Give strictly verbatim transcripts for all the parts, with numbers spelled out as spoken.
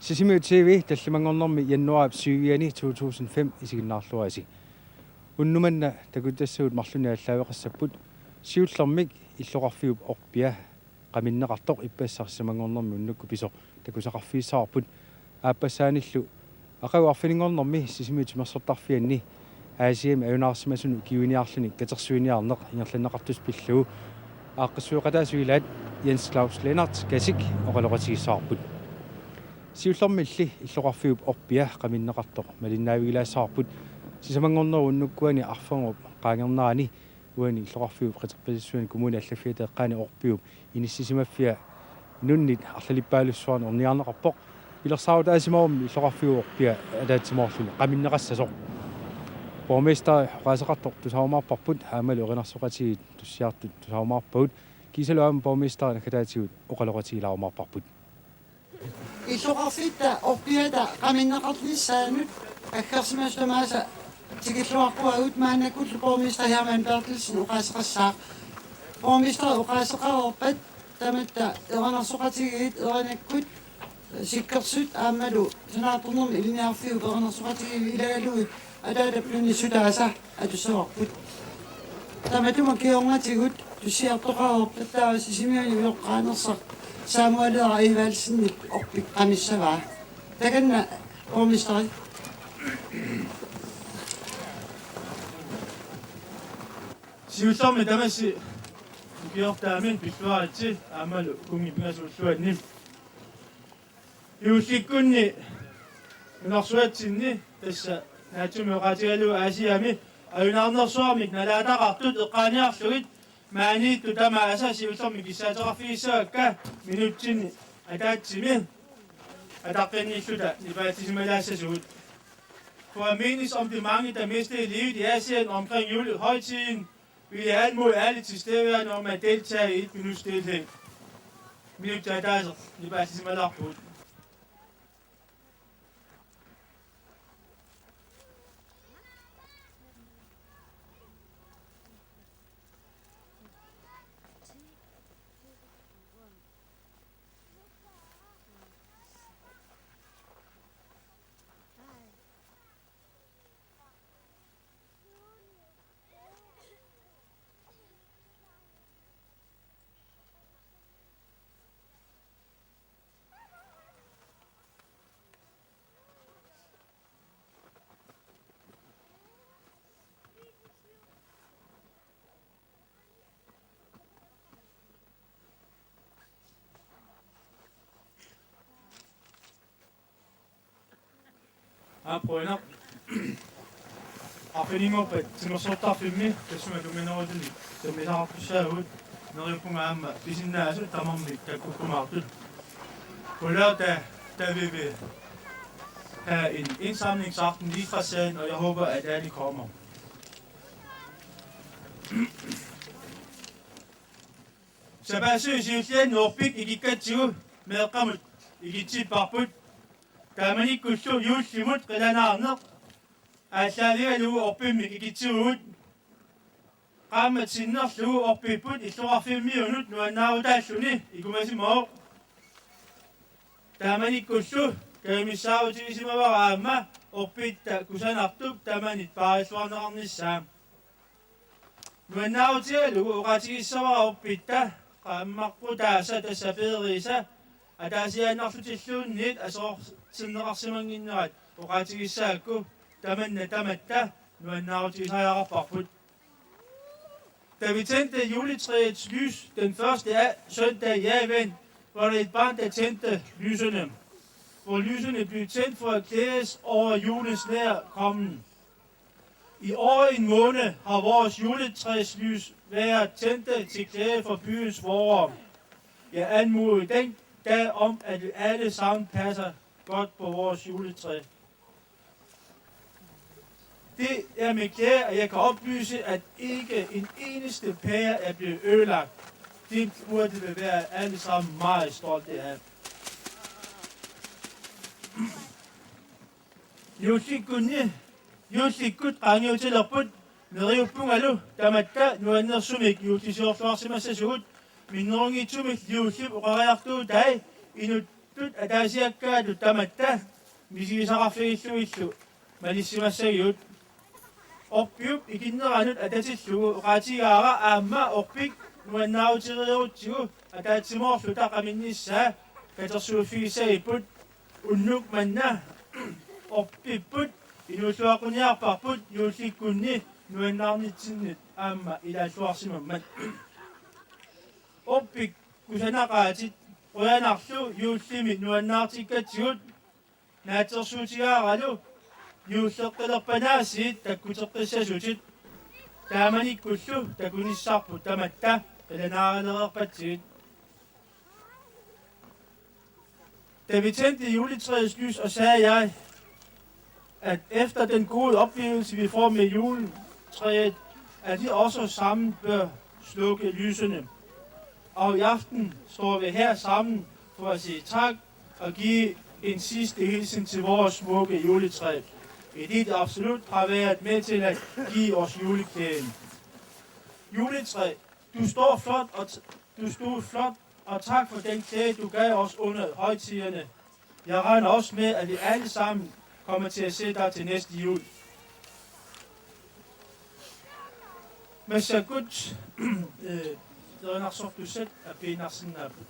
Sisimiut T V tallimanngornermi januaarip syviani to tusind fem isiginnaarluarisi. Unnuk manna takutassagut marlunnik aallaaveqassapput. Siullermik illoqarfiup orpia qaminneqartoq ippassaq sisamanngornermi unnukkut pisoq takusaqarfigissavarput. Aappassaanillu aqagu arfininngornermi Sisimiut timersortarfianni Aasiami ajunaarsimasunut ukiuiniarluni katersuiniarneq ingerlanneqartussaq pillugu aaqqissueqataasut ilaat Jens Claus Lennert Kasik oqaloqatigissavarput. Siullermilli illoqarfiup orpia qaminneqartoq malinnaavigilaassavarput. Sisamanngornerup unnukkuani arfernup qaangernerani uani illoqarfiup qiterpatissuani kommunip allaffiata eqqaani orpiup inissisimaffia nunnit arlalippaalussuarnik ornigarneqarpoq. Pilersaarutaasimavormi illoqarfiup orpia ataatsimoorluni qaminneqassasoq. Borgmesteri oqaaseqartoq tusaarumaarparput aammalu erinarsoqatigiit tussiartut tusaarumaarpagut. Kiisalu aamma borgmesteri naggataatigut oqaloqatigilaarumaarparput. Illoqarfitta orpiata qaminneqarnissaanut aggersimasut tamaasa tikilluaqquagut. Maannakkullu borgmester Hermann Berthelsen oqaaseqassaaq. Borgmester oqaaseqareerpat tamatta erinarsoqatigiit, erinakkut, sikkersut aammalu sanaartornermik ilinniarfiup erinarsoqatigiivi ilagalugit ataatap nunnissutaasa atussavarput. Tamatuma kingornatigut tussiartoqareerpat taava Sisimiuni ujoqqaanersaq Samuel Edvardsenip orpik qamissavaa. Takanna borgmesteri. Siullermik tamassi ukiortaami pilluaritsi aammalu ukunngit pingasut ulluanni. Juullikkunni nunarsuatsinni, tassa naatsumik oqaatigalugu Aasiami, ajunaarnersuarmik nalaataqartut eqqaaniarlugit maaniittut tamaasa siullermik kissaateqarfigissavakka minutsinni ataatsimi ataqqinnilluta nipaatsisimalaassasugut. For at mindes om de mange, der mistede livet i Asien omkring julehøjtiden, vil jeg anmode alle tilstedeværende om at deltage i et minuts stilhed. Minutsit ataaseq nipaatsisimalerpugut. Aap, qujanaq. Arfininngorpat timersortarfimmi tassunga tunnganerusunik sammisaqartussaavugut. Neriuppunga aamma pisinnaasut tamarmik takkukkumaartut. På lørdag, der vil vi have en indsamlingsaften lige fra sagen, og jeg håber, at alle kommer. Sapaatip siulliani orpik ikikkatsigu meeqqamut ikitsipparput. Taamanikkullu juullimut qilanaarneq aallaavigalugu orpimmik ikitsivugut. Qaammat sinnerlugu orpipput illoqarfimmiunut nuannaarutaalluni ikumasimavoq. Taamanikkullu kajumissaarutigisimavara aamma orpitta kusanartup tamanit paarilluarneqarnissaa. Nuannaarutigalugu oqaatigissavara orpitta qaammaqqutaasa, tassa peeriisa, ataasiaannarlutilluunniit aserorterneqarsimannginnerat oqaatigissagakku tamanna tamatta nuannaarutigisariaqarparput. Da vi tændte juletræets lys den første a-, søndag i advent, var der et barn, der tændte lysene, hvor lysene blev tændt for at glæde os over julens nær kommen. I over en måned har vores juletræslys været tændte til glæde for byens borgere. Jeg anmodede den dag om, at vi alle sammen passer godt på vores juletræ. Det er med glæde, at jeg kan oplyse, at ikke en eneste pære er blevet ødelagt. Det burde vi være alle sammen meget stolte af. Juullikkunni, juullikkut qaangiutilerput, neriuppungalu tamatta nuannersumik juullisiorluarsimassasugut. Minnerunngitsumik juullip oqariartuutai inut Tut ataasiakkaatut tamatta misigisaqarfigillugillu malissimassagigut. Orpiup ikinneranut atatillugu oqaatigaara aamma orpik nuannaarutereerutsigu ataatsimoorluta qaminnissaa katersuuffigissagipput. Unnuk manna orpipput inuulluaqquniarparput juullikkunni nuannaarnitsinnut aamma ilaalluarsimammat. Orpik kusanaqaatit, qujanarlu juullimi nuannaartikkatsigut. Naatsorsuutigaaralu juulleqqilerpanaasiit takkuteqqissasutit. Taamanikkullu takunissarput tamatta qilanaaralereerpatsigit. Da vi tændte juletræets lys, og sagde jeg, at efter den gode oplevelse, vi får med juletræet, at vi også sammen bør slukke lysene. Og i aften står vi her sammen for at sige tak og give en sidste hilsen til vores smukke juletræ, idet det absolut har været med til at give os juleklæden. Juletræ, du står flot, og t- du stod flot, og tak for den glæde, du gav os under højtiderne. Jeg regner også med, at vi alle sammen kommer til at se dig til næste jul. Massakkut, eh, erinarsortussat apiinnarsinnaapput.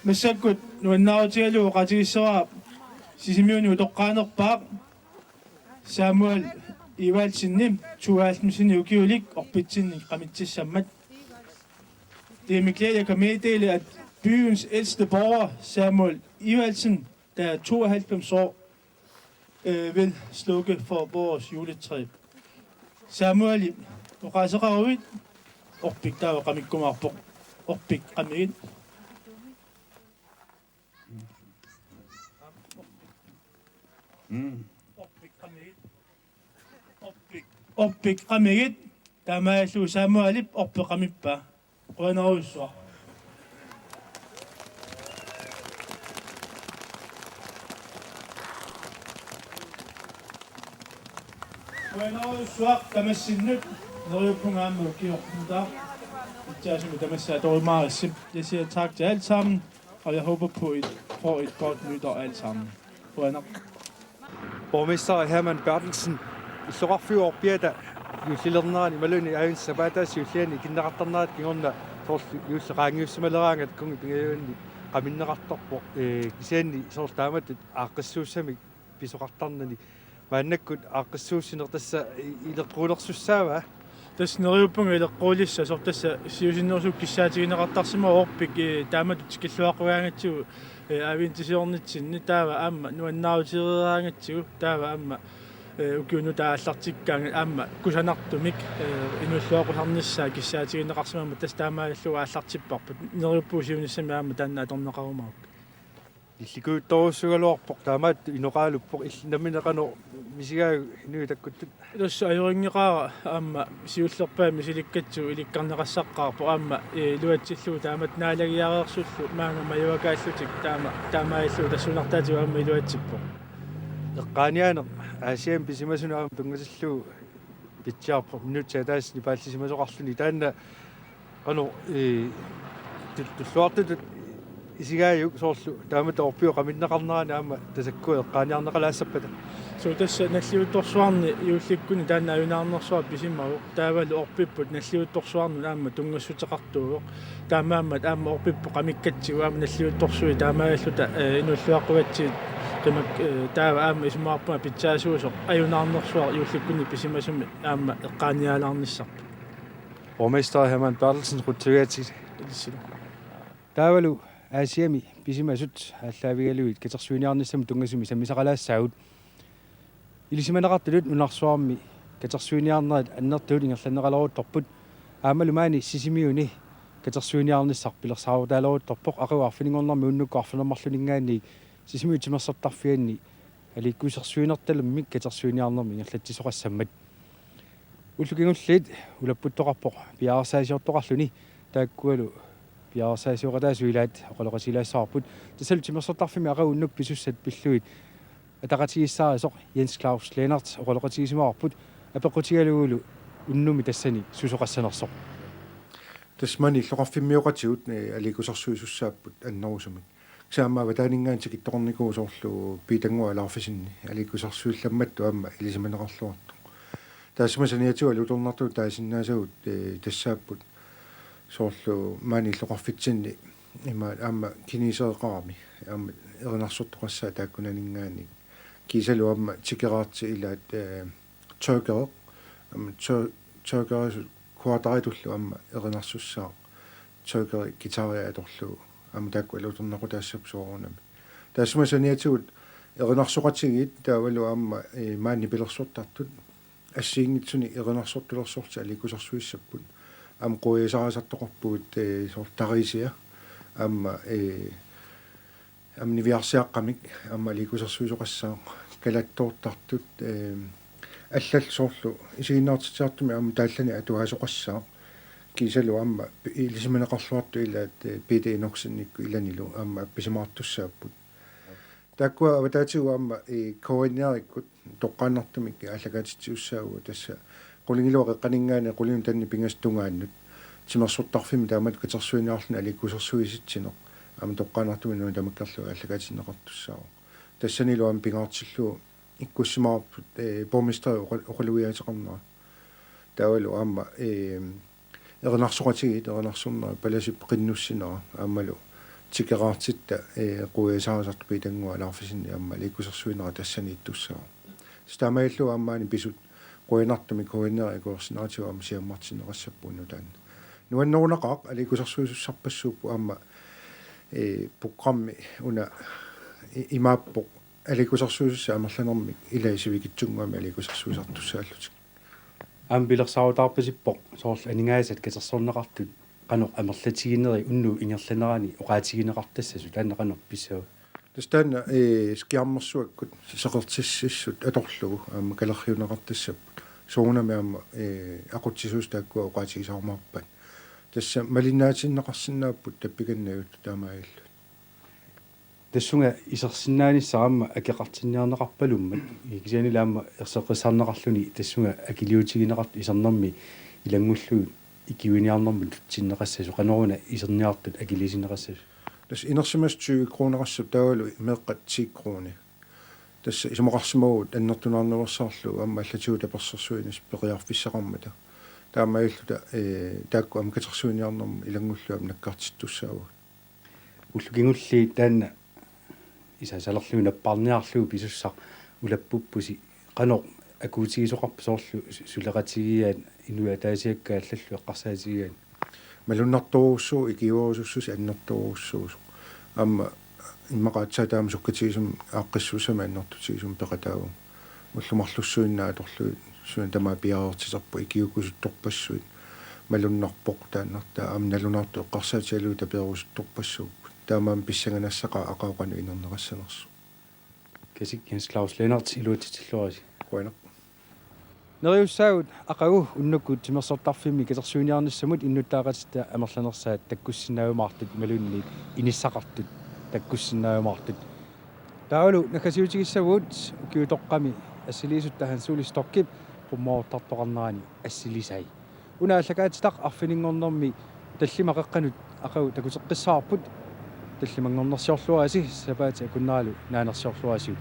Massakkut nuannaarutigalugu oqaatigissavara Sisimiuni utoqqaanerpaaq Samuel Evaldsenip tooghalvfemsini ukiulik orpitsinni qamitsissammat. Det er med glæde, jeg kan meddele, at Byens ældste borger, Samuel Iversen, der er tooghalvfems år, øh, vil slukke for vores juletræ. Samuel, du rejser ud. Orpik taava qamikkumaarpoq. Orpik qamigit. Mm. Orpik qamigit. Orpik. Orpik qamigit. Taamaallu Samuelip orpeq qamippaa. Qujanarujussuaq. Qujanarujussuaq tamassinnut, neriuppunga aamma ukioq nutaaq pitsaasumik tamassi atorumaarassi. Jeg siger tak til alle sammen, og jeg håber på, at I får et godt nytår alle sammen. Qujanaq. Borgmester Hermann Berthelsen, illoqarfiup orpiata juullilernerani imaluunniit adventip sapaatip siulliani ikinneqartarnerata kingorna soorlu juulli qaangiussamaleraangat kunngi pingajuanni qaminneqartarpoq, ee, kisianni soorlu taamatut aaqqissuussamik pisoqartarnani. Maannakkut aaqqissuussineq tassa i-, ileqquulersussaavaa? Tassa neriuppunga ileqquulissasoq, tassa siusinnerusukkut kissaatigineqartarsimavoq orpik, ee, taamatut tikilluaqqugaangatsigu, ee, adventisiornitsinni, taava aamma nuannaarutereeraangatsigu, taava aamma, ee, ukiunut aallartikkaangat aamma kusanartumik, ee, inuulluaqqusaarnissaa kissaatigineqarsimammat, tassa taamaallugu aallartipparput, neriuppunga siunissami aamma taanna atorneqarumaarpoq. Illikuuttorujussuugaluarpoq, taamaattoq inoqaaluppoq, illit nammineq qanoq misigaajuk inuit takkuttut? Tassa ajorinngeqaara aamma siullerpaamik misilikkatsigu ilikkarneqassaqqaarpoq aamma, ee, iluatsillugu taamatut naalagiareersullu maanga majuakaallutik, taama, taamaallugu tassuunartaatigut aamma iluatsippoq. Eqqaaniaaneq Aasiammi pisimasunut aamma tunngatillugu pitsiarpoq, minutsit ataaseq nipaallisimasoqarluni. Taanna qanoq, ee, tul-, tulluartutut isigaajuk soorlu taamatut orpiup qaminneqarnerani aamma tasakkua eqqaaniarneqalaassappata? Suu, tassa nalliuttorsuarni juullikkuni taanna ajunaarnersuaq pisimavoq, taavalu orpipput nalliuttorsuarnut aamma tunngassuteqartuuvoq. Taamaammat aamma orpipput qamikkatsigu aamma nalliuttorsuit taamaalluta, ee, inuulluaqqugatsigit qimak-, ee, taava aamma isumaqarpunga pitsaasuusoq ajunaarnersuaq juullikkuni pisimasumi aamma eqqaanialaarnissarput. Borgmester Hermann Berthelsen, qutsavigaatsigit. Ilissilu. Taavalu Aasiami pisimasut aallaavigalugit katersuiniarnissamut tunngasumik sammisaqalaassaagut. Ilisimaneqartutut nunarsuarmi katersuiniarnerit annertuut ingerlanneqaleruttorput. Aammalu maani Sisimiuni katersuiniarnissaq pilersaarutaaleruttorpoq, aqagu arfininngornermi unnukkut arfineq-marlunninngaanniit Sisimiut timersortarfianni aliikkusersuinertalimmik katersuiniarnermik ingerlatsisoqassammat. Ullut kingulliit ulapputtoqarpoq piareersaasiortoqarluni, taakkualu piareersaasioqataasut ilaat oqaloqatigilaassavarput. Tassalu timersortarfimmi aqagu unnukkut pisussat pillugit ataqatigiissaarisoq Jens Claus Lennert oqaloqatigisimavarput, apeqqutigalugulu unnummi tassani susoqassanersoq. Tassa maani illoqarfimmioqatigut, ee, aliikkusersuisussaapput annerusumik. Kisianni aamma avataaninngaanniit tikittoqarnikuuvoq soorlu Piitannguaq Alaarfisinni aliikkusersuillammattut aamma ilisimaneqarluartoq. Taassuma saniatigut alutornartutut taasinnaasagut, ee, tassaapput soorlu maani illoqarfitsinni ima aamma kinesereqarami aamma erinarsortoqassaaq taakkunaninngaanniit. Kiisalu aamma tikeraartit ilaat, ee, tørkereq, aamma tør-, tørkerisut kuataritullu aamma erinarsussaaq, tørkeri guitaria atorlugu, aamma taakku alutornaqutaassapput soorunami. Taassuma saniatigut erinarsoqatigiit taavalu aamma, ee, maani nipilersortartut assigiinngitsunik erinarsortulersorlutik aliikkusersuissapput. Aamma quiasaarisartoqarpugut, ee, soorlu tarisia, aamma, ee, aamma niviarsiaqqamik aamma aliikkusersuisoqassaaq, kalattoortartut, ee, allallu soorlu isiginnaartitsisartumik aamma taallanik atuaasoqassaaq. Kiisalu aamma pi-, ilisimaneqarluartut ilaat, ee, Peter Enoksennikkut ilanilu aamma appisimaartussaapput. Taakkua avataatigut aamma, ee, K N R-ikkut toqqaannartumik aallakaatitsisussaavugut, tassa qulingiluat qeqqaninngaanniit qulinut tanni pingasut tungaannut timersortarfimmi taamatut katersuiniarluni aliikkusersuisitsineq aamma toqqaannartumik nuna tamakkerlugu aallakaatinneqartussaavoq. Tassanilu aamma pingaartillugu ikkussimavarput, ee, borgmesteri oqa-, oqalugiaateqarnera. Taavalu aamma, ee, erinarsoqatigiit, erinarsornerat, palasip qinnussinera aammalu tikeraartitta, ee, quiasaarisartut Piitannguaq Alaarfisinni aamma aliikkusersuinera tassaniittussaavoq. Tassa taamaalillugu aamma maani pisut qujanartumik K N R-it akuersinneratigut aamma siammartinneqassapput nutaanni. Nuannerunaqaaq, aliikkusersuisussarpassuupput aamma Ee, programmi una i-, imaappoq aliikkusersuisut amerlanermik ilaat sivikitsunnguamik aliikkusersuisartussaallutik. Aamma pilersaarutaarpasippoq soorlu aningaasat katersorneqartut qanoq amerlatigineri unnuup ingerlanerani oqaatigineqartassasut, taanna qanoq pissava? Tassa taanna, ee, skærmersuakkut seqertississut atorlugu aamma kalerriunneqartassapput. Soorunami aamma, ee, aqutsisuusut taakkua oqaatigisarumaarpaat. Tassa malinnaatinneqarsinnaapput tappikanngilagut taamaalillutik. Tassunga isersinnaanissaq aamma akeqartinniarneqarpalummat, kisiannili aamma erseqqissarneqarluni tassunga akiliutigineqartut isernermi ilanngullugit ikiuiniarnermut tutsinneqassasut, qanoruna iserniartut akiliisinneqassasut? Tassa inersimasut tyve kroneqassappat taavalu meeqqat ti kroni. Tassa isumaqarsimavugut annertunaarnaveersaarlugu aamma allatigut tapersersuineq periarfissaqarmata. Taamaalilluta, ee, taakku aamma katersuiniarnermut ilanngullugit aamma nakkartittussaavagut. Ullut kingulliit taanna isasalerlugu napparniarlugu pisussaq ulappuppusi, qanoq akuutigisoqarpa soorlu su-, suleqatigiiaat, inuit ataasiakkaat allallu eqqarsaatigigaat? Malunnartorujussuuvoq, ikiuerusussuseq annertorujussuusoq. Aamma immaqa aatsaat taama sukkatigisumik aaqqissuussamik annertutigisumik peqataavugut. Ullut marlussuinnaat atorlugit suna tamaat piareersiterput, ikiuukkusuttorpassuit. Malunnarpoq taannartaa, aamma nalunaartut eqqarsaatigalugit taperusuttorpassuupput. Taamaammat pissanganassaqaaq aqagu qanoq inerneqassanersoq. Kasik Jens Claus Lennert, iluatsitsilluarisi. Qujanaq. Neriussaagut aqagu unnukkut timersortarfimmi katersuiniarnissamut innuttaaqatitta amerlanersaat takkussinnaajumaartut imaluunniit inissaqartut takkussinnaajumaartut. Taavalu naggasiutigissavugut ukiutoqqami assiliisutta Hans Ole Stockip qummoortartoqarnerani assilisai. Una aallakaatitaq arfininngornermi tallimat qeqqanut aqagu takuteqqissavarput. Tallimanngornersiorluarisi, sapaatip akunneralu naanersiorluarisiuk.